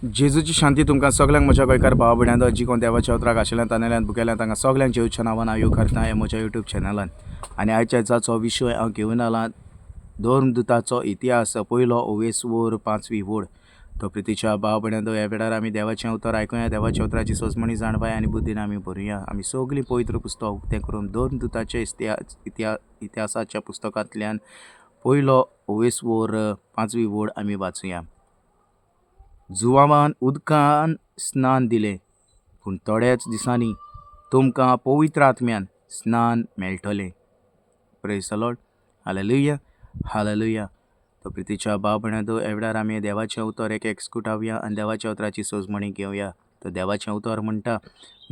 जेजूची शांती तुमकां सगल्यांक म्हज्या गोंयकार भावा भयणांनो, जी कोण देवाच्या उतराक आशिल्ल्यान तानेल्यान भुकेल्यान तांकां सगल्यांक जेजूच्या नांवान हांव येवकारता करता हे म्हज्या युट्यूब चॅनलान. आनी आयच्या दिसाचो विशय हांव घेवन आयला धर्मदुताचो इतिहास, पयलो ओवेसवर पांचवी वड. तो प्रितीच्या भाव भयणांनो, ह्या वेळार आमी देवाचें उतर आयकुया, देवाच्या उतराची सोजमणी जाणवाय आनी बुद्दीन आमी भरुया. आमी सगळीं पवित्र पुस्तक उक्तें करून धर्मदुताचे इतिहासाच्या पुस्तकांतल्यान पयलो ओवेसवर पांचवी वड आमी वाचुया. जुवावान उदकान स्नान दिलें, पूण थोड्याच दिसांनी तुमकां पवित्र आत्म्यान स्नान मेळटलें. Praise the Lord, hallelujah, hallelujah. तो प्रितीच्या भाव भयणांनो, ह्या वेळार आमी देवाचें उतर एक एक स्कुटावया आनी देवाच्या उतराची सोजमणी घेवया. तर देवाचें उतर म्हणटा,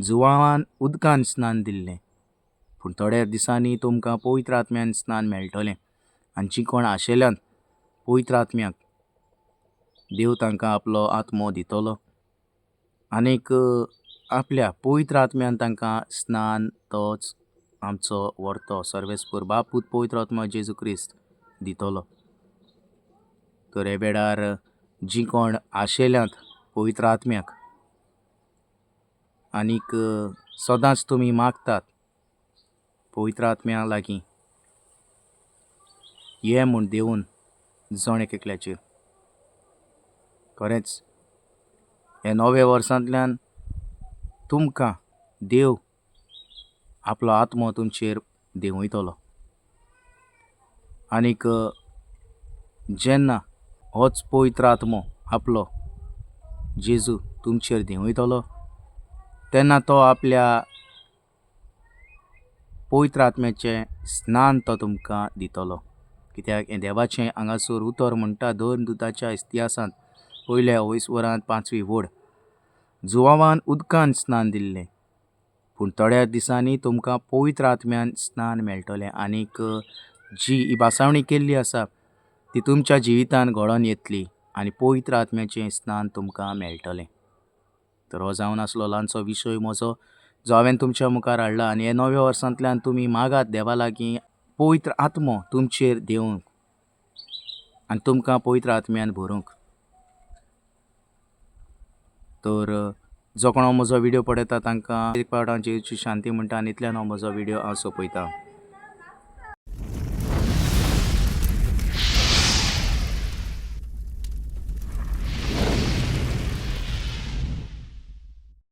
जुवावान उदकान स्नान दिल्लें, पूण थोड्या दिसांनी तुमकां पवित्र आत्म्यान स्नान मेळटलें. आनी जी कोण आशिल्ल्यान पवित्र आत्म्याक देव तांकां आपलो आत्मो दितलो आनीक आपल्या पवित्र आत्म्यान तांकां स्नान तोच आमचो व्हरतो सर्वेस्पर बाप पूत पवित्र आत्मो जेजू क्रिस्त दितलो. तर हे वेळार जी कोण आशिल्ल्यात पवित्र आत्म्याक आनीक सदांच तुमी मागतात पवित्र आत्म्या लागीं ये म्हूण देवून जण एक एकल्याचेर, खरेंच ह्या नव्या वर्सांतल्यान तुमकां देव आपलो आत्मो तुमचेर देंवयतलो. आनीक जेन्ना होच पवित्र आत्मो आपलो जेजू तुमचेर देंवयतलो तेन्ना तो आपल्या पवित्र आत्म्याचें स्नान तो तुमकां दितलो. कित्याक हें देवाचें हांगासर उतर म्हणटा धर्मदुताच्या इतिहासांत पयल्या वयसवरांत पांचवी वड, जुवावान उदकान स्नान दिल्लें, पूण थोड्या दिसांनी तुमकां पवित्र आत्म्यान स्नान मेळटलें. आनीक जी ही भासावणी केल्ली आसा ती तुमच्या जिवितान घडोवन येतली आनी पवित्र आत्म्याचें स्नान तुमकां मेळटलें. तर हो जावन आसलो ल्हानसो विशय म्हजो जो हांवें तुमच्या मुखार हाडला. आनी हे नव्या वर्सांतल्यान तुमी मागात देवा लागीं पवित्र आत्मो तुमचेर देवूंक आनी तुमकां पवित्र आत्म्यान भरूंक. तर जो कोण म्हजो व्हिडियो पळयता तांकां एक पावट हांव जेजूची शांती म्हणटा आनी इतल्यान हांव म्हजो व्हिडियो हांव सोंपयता.